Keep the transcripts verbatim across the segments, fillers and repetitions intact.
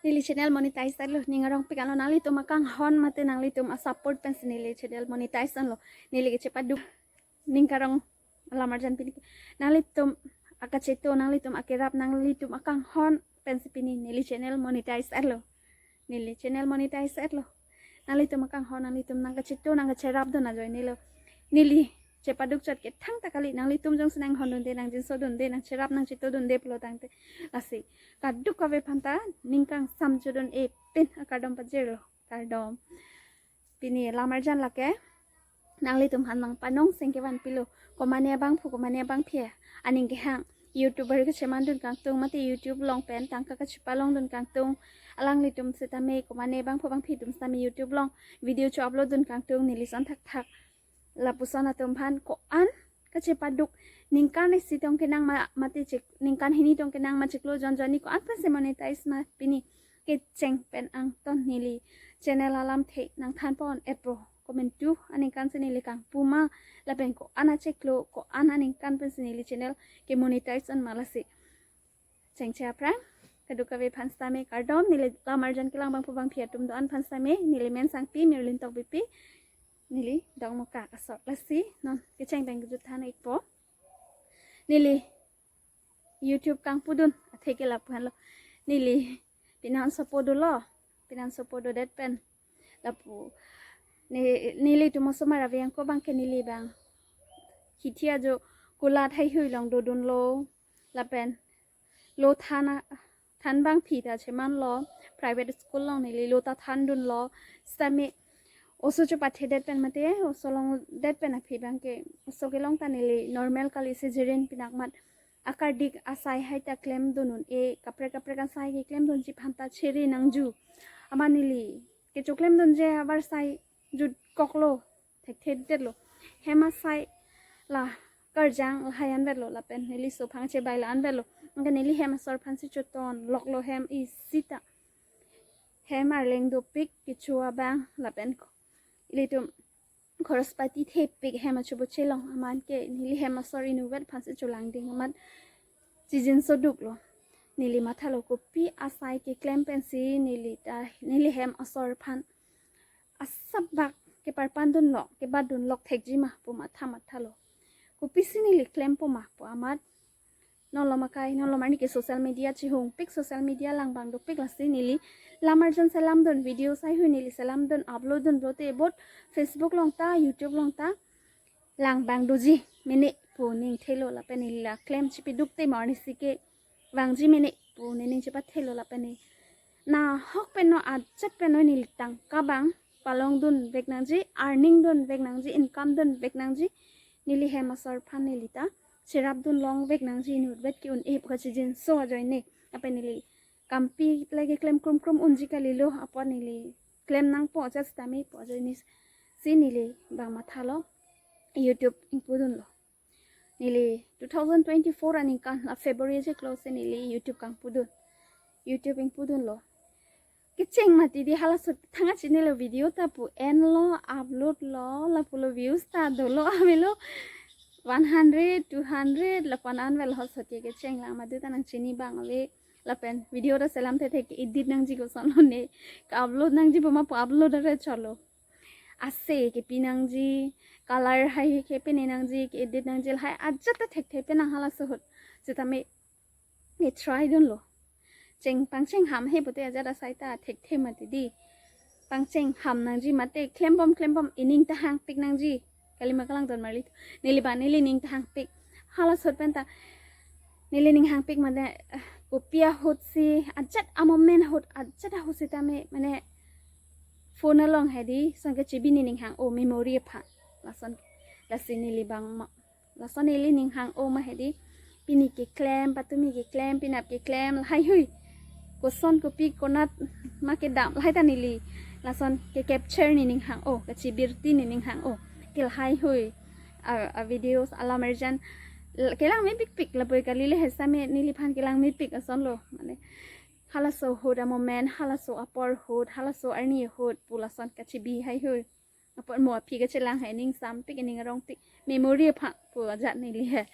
Neli channel monetize lo, ning arongpik anlo, nanglitum akanghon mate nanglitum asupport pensi neli channel monetize anlo, neli kechepaduk ning karong alam arjan pini ke. Nanglitum akacheto, nanglitum akerap, nanglitum akanghon pensi pini neli channel monetize lo. Neli channel monetize lo. Nanglitum akanghon, nanglitum nangkacheto, nangkacherap dun ajoine lo. Neli chepaduk chot ke thangta kali, nanglitum jongsi nanghondunde, nangjinso dunde, nangcherap nangcheto dunde pulo tangte. Lasi kadokave aphanta ning kangsam chodun-e pin akardom pajirlo. Kardom. Pini alam arjan lake nanglitum aphan nangpanong sengke vanpilo. Komane abangphu, komane abangphi aning kehang YouTuber kachemandun kangtung mate YouTube along pen tangka kachepalongdun kangtung, alanglitum setame, komane abangphu abangphi atum setame YouTube along video cho-upload dun kangtung, neli son thakthak. Lapuson atum aphan ko-an kachepaduk, ningkan isi tong kenang ma, mate chik, ningkan hini tong kenang ma, chiklo jon jonni ko-an pensi monetize ma pini? Kecheng pen angton neli channel alamthe nangthanpon-etpo. Komantu aningkan si neli kangpu ma, lapen ko-an achiklo, ko-an aningkan pensi neli channel kemonetize on ma? Lasi chengche aphrang kadokave aphan setame kardom. Neli alam arjan kelang abangphu abangphi atum do-an aphan setame, neli men Sangpi Mirlin Tokbipi, neli Dongmukak asor. Lasi non kecheng pen kejut than-ikpo. Neli YouTube kangpudun athe ke lapu-anlo. Neli pinan sopo dolo, pinan sopo dodet pen lapu ne, nelitum osomar ave angko abangke neli abang hithi ajo kulat haihui along dodunlo, lapen lo than a, than abangphi ta chemanlo, private school along neli lo ta thandunlo. Setame oso chopathedet pen mate oso longdet pen aphi abangke oso kelong ta neli normal kali, cesarean pinakmat akardik asai hai ta klemdun un-e, kaprek kaprek asai keklemdunji aphanta chere nangju. Amat neli kechoklemdunji abar sai jutkoklo, thekthedetlo. Hem asai la karjang lahai anvetlo, lapen neli so aphan chebai la anvetlo. Anke neli hem asor aphansi choton loklo, hem isi ta. Hem arleng dopik kecho abang, lapen ilitum khorospati thepik hem achobo chelong, amat ke neli hem asor inutvet aphansi cholangding amat chijinso duklo. Neli mathalo kopi asai keklem pensi neli ta, neli hem asor aphan asap bak keparpandunlok, kebatdunlok thekji ma pu matha mathalo. Kopisi neli klempo ma pu amat, non lom akai, non lom arni ke social media chihungpik, social media lang abang dopik, lasi neli alam arjan selamdun, video sai hui neli selamdun, upload dun pulote bot Facebook along ta, YouTube along ta lang abang doji mene pu ning thelo, lapen neli la klem chipadukte ma arnisi kevangji mene pu nening chepathelo, lapen ne nahok pen no, ajat pen no neli tangka abang palongdunvek nangji, earning dunvek nangji, income dunvek nangji. Neli hem asor aphan neli ta cherapdun longvek nangji, inutvet ke-un-e pu kachijinso ajoine. Lapen neli kampi lake klem krum krum unji kalilo, apot neli klem nangpo ajat setame pu ajoine si neli abang mathalo YouTube ingpudunlo. Neli two thousand twenty-four aningkan la February chiklo si neli YouTube kangpudun. YouTube ingpudunlo. Kecheng mati di, halaso thang-a chinilo, video ta pu enlo, upload lo, lapulo views ta dolo, avelo one hundred, two hundred, lapu-an anvel hot sotke kecheng lang madu ta nangchini abang ave. Lapen video ta selamthe thek edit nangji kosonlo ne, ka-upload nangji pu ma pu upload are cholo. Ase kepi nangji, color hai kepine nangji, ke-edit nangji, lahai ajat ta thekthe penang halaso ahut. Setame ne try dunlo. Cheng pangchengham he pute ajat asai ta thekthe mati di. Pangchengham nangji mate klembom klembom ining ta hangpik nangji. Kalima kalang ton marli. Neli ba neli ning ta hangpik. Halaso ahut penta neli ning hangpik mane, eh, kopi ahut si, ajat amomen ahut, ajat ahut setame mane phone along hedi, son kechebi nening hang-o memory aphan. Lason, lasi neli abang ma, lason neli ning hang-o ma hedi, pini keklem, patumi keklem, penap keklem, lahai hui. Koson kopi konat ma kedam, lahai ta neli lason ke-capture nening hang-o, kachebirti nening hang-o. Ke lahai hui a, a videos alam arjan l-, kelang mepikpik, lapu kali le hesame neliphan kelang mepik asonlo. Mane halaso ahut amomen, halaso apor ahut, halaso arni ahut pu lason kachebi hai hui. Apot mo aphi kachelang hai, ning sampik, ning arongpik, memory aphan pu ajat neli he.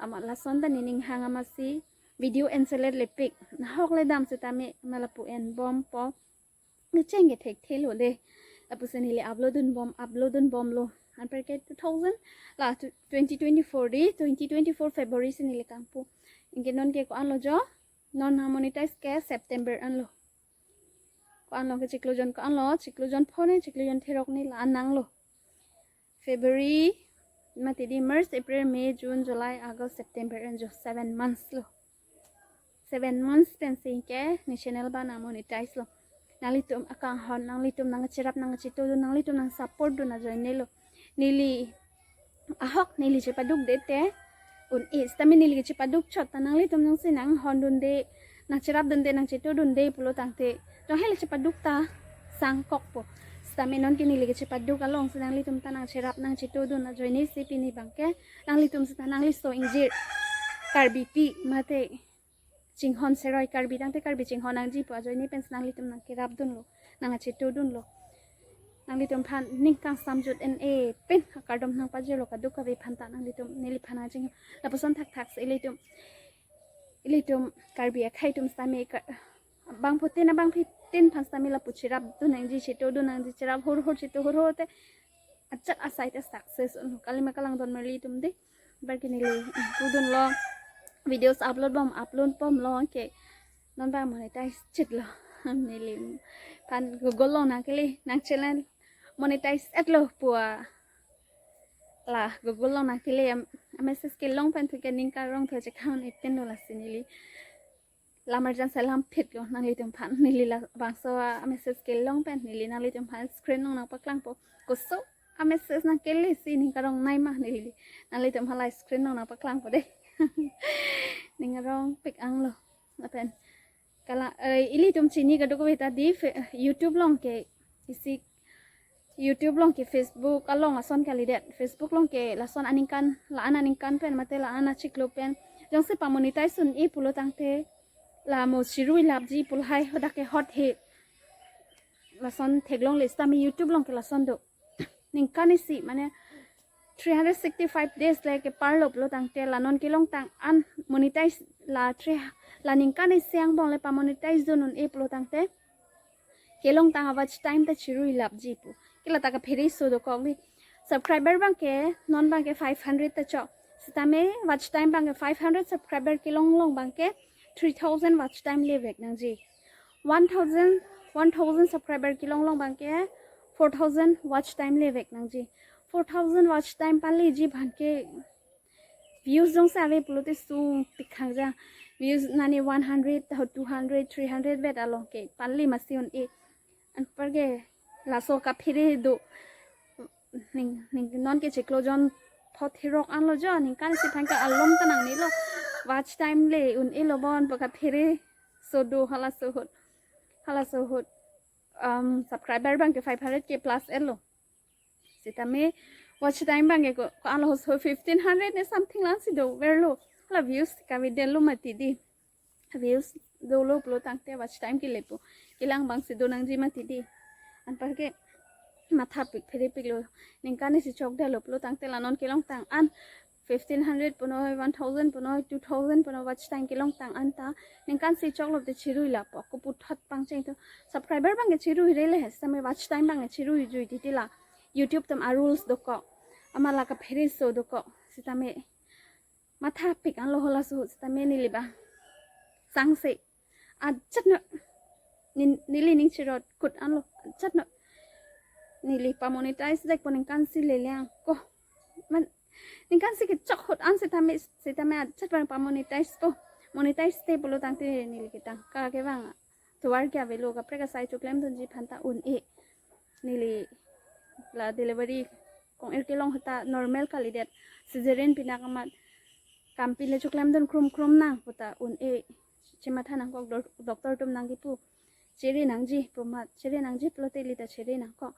Amat lason ta nening hang amatsi video enselet lepik. Nahok le dam sitame ma lapu enbompo. Kecheng ke thekthelo de. Lapusi neli upload dunbom, upload dunbomlo. Anparke two thousand, la twenty twenty-four de, twenty twenty-four February si neli kangpu. Anke non ke ko-anlo jo, non ha monetize ke September anlo. Ko-anlo ke chiklo jon ko-anlo, chiklo jon phone, chiklo jon therok ne la-an nanglo. February, mati di March, April, May, June, July, August, September, and jo seven months lo. Seven months pensi ke ne channel abang nang monetize lo. Nanglitum akanghon, nanglitum nangcherap, nangchetodun, nanglitum nang support dun ajoine lo. Neli ahok neli chepaduk de te un-e, sitame neli chepaduk chot ta nanglitum nangsi nanghon dunde, nangcherap dunde, nangcheto dunde pulo tangte, jong hele chepaduk ta sangkokpo. Sitame non ke neli chepaduk alongsi nanglitum ta nangcherap, nangcheto dun ajoine si pini abangke nanglitum sita nangliso ingjir Karbipi mate chinghon seroi, Karbi tangte Karbi chinghon nangji pu ajoine pensi nanglitum nangkerap dunlo, nangcheto dunlo. Nanglitum aphan ning kangsam jut en-e pen akardom nangpajirlo kadokave aphan ta nanglitum neliphan nangching. Lapuson thakthak si ilitum, ilitum Karbi akhei atum sitame ka-, bangphutin abangphitin aphan sitame lapu cherap dun nangji, cheto dun nangji, cherap hurhur, cheto hurhur te ajat asai te success unlo. Kalima kalangdon marli atum de. Anparke neli pudunlo, videos upload bom, upload bomlo ke non abang monetize chitlo. Neliphan Google along nangkele, nang channel monetize etlo pu a la Google along nangkele, am-, a message kelong pen thu ke ning karong thu chekhan ipinlo, lasi neli lam arjan selam phitlo nanglitum aphan. Neli labangso a message kelong pen neli nanglitum aphan screen along nangpaklangpo. Koso a message nangkele si ning karong nai ma, neli nanglitum aphan la screen along nangpaklangpo de. Ning arongpik anglo. Lapen kala, eh, ilitum chini kadokave ta di fe-, YouTube along ke isi, YouTube along ke Facebook along ason kalidet. Facebook along ke lason aningkan, la-an aningkan pen mate la-an achiklo pen jongsi pamonetize un-e pulo tangte la mo chirui lapji pu lahai hadak ke hot he. Lason theklongle, sitame YouTube along ke lason do. Ningkan isi mane three hundred sixty-five days le keparlo pulo tangte la non kelongtang an monetize la three, la ningkan isi angbong le pamonetize dun un-e pulo tangte kelongtang a watch time ta chirui lapji pu. Ke la ta kaphere so dokok di. Subscriber abang ke non abang ke five hundred ta chok. Sitame watch time abang ke five hundred subscriber kelong along abang ke three thousand watch time levek nangji. One thousand, one thousand subscriber kelong along abang ke four thousand watch time levek nangji. Four thousand watch time paleji aphan ke views jongsi ave pulote sungpik khang ja. Views nani one hundred, two hundred, three hundred vet along ke pale masi un-e. Anparke laso kaphere do. Ning, ning non ke chiklo jon pho therok anlo jo, ningkan isi aphan ke alom ta nangnelo. Watch time le un-elo bon pu kaphere so do, halaso ahut. Halaso ahut, um, subscriber abang ke five hundred K plus etlo. Sitame watch time abang ke ko, ko-anlo so fifteen hundred ne something lang si doverlo. Hala views kavedetlo mati di. Views dolo pulo tangte watch time kelepo. Kelang abang si do nangji mati di. Anparke mathapik pherepiklo. Ningkan isi chokdetlo pulo tangte la non kelongtang an fifteen hundred punoi, one thousand punoi, two thousand punoi watch time kelongtang an ta ningkan isi choklo te chirui lappo. Koputhot pangcheng thu. Subscriber abang ke chiruire le, sitame watch time abang ke chirui jui titi la. YouTube atum a rules dokok. Amat la kaphere so dokok. Sitame mathapik anglo halaso ahut, sitame neli ba sangse ajat no, nin-, neli ning chirot kut anlo, ajat no. Neli pamonetize dekpo ningkan isi le lang ko. Man, ningkan isi kechok ahut an sitame, sitame ajat abang pamonetize po. Monetize te pulo tangte neli ketangka kevang tovar ke avelo, kaprek asai choklemdunji aphan ta un-e. Neli la delivery kong-ir kelong ahut ta normal kalidet. Cesarean pinak amat kampile choklemdun krum krum nang pu ta un-e. Chematha nangkok dor-, doctor atum nangkipu. Chere nangji pu amat, chere nangji pulote ili ta chere nangkok.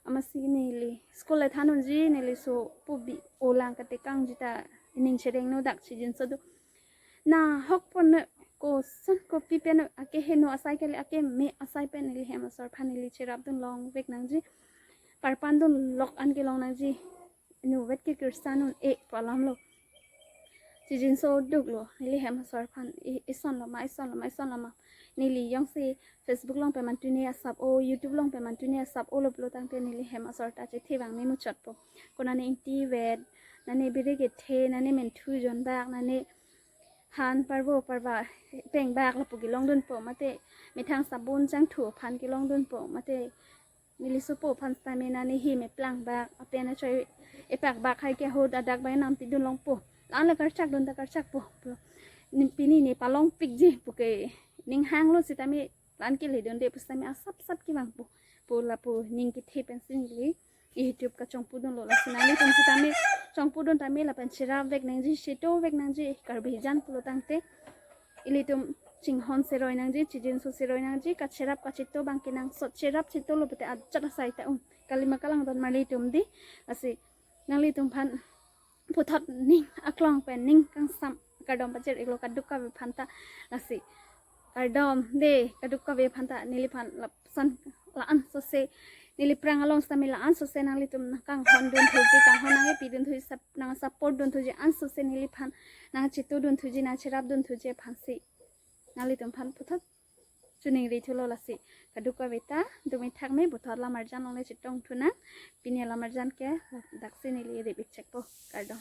Amatsi neli school le thandunji, neli sopo bi-o lang katekangji ta ining chereng no dak chijinso do. Nahok pon no, koson kopi pen no, akeheno asai kali, akeme asai pen neli hem asor aphan neli cherapdun longvek nangji. Parpandun lok an kelong nangji. Inutvet ke kirsan un-e pu alamlo. chijinso duklo, neli hem asor aphan i-, isonlo ma, isonlo ma, isonlo ma. Neli jongsi Facebook along pen mantune asap o, YouTube along pen mantune asap olo pulo tangte neli hem asor ta chethe abang ne muchotpo. Konane ingti vet, nane biri kethe, nane menthu jonbak, nane han parvo parva pengbak lapu kelongdunpo, mate methang sabun changthu aphan kelongdunpo, mate neli sopo aphan sitame nane hem eplangbak, apen achoi epakbak hai ke ahut adak bai namtidun longpo. La-an le karchak dun ta karchakpo. Pu, ni pini ne palongpikji puke ning hanglo sitame la-an keledunde pusitame asapsap kevangpo. Pu lapu ning kethe pensi neli i YouTube kachongpudunlo, lasi nanglitum sitame chongpudun tame lapen cherapvek nangji, chetovek nangji, Karbi jan pulo tangte ilitum chinghon seroi nangji, chijinso seroi nangji, kacherap kacheto abang kenangsot, cherap chetolo pute ajat asai ta un. Kalima kalangdon marlitum dei, lasi nanglitum aphan puthot ning aklong pen ning kangsam kardom pajir-iklo kadokave aphanta, lasi kardom dei kadokave aphanta. Neliphan lapuson la-an sose, neli aphrang along sitame la-an sose nanglitum nangkanghon dunthuji, kanghon nangkepidun thuji, sap-, nangsupport dunthuji, an sose neliphan nangchetodun thuji, nangcherapdun thuji aphansi nanglitum aphan puthot choningri thulo, lasi kadokave ta dumi thakme, puthot lamarjan along le chetongthu nang. Pini lamarjan ke daksi neli rip-ik chekpo, kardom.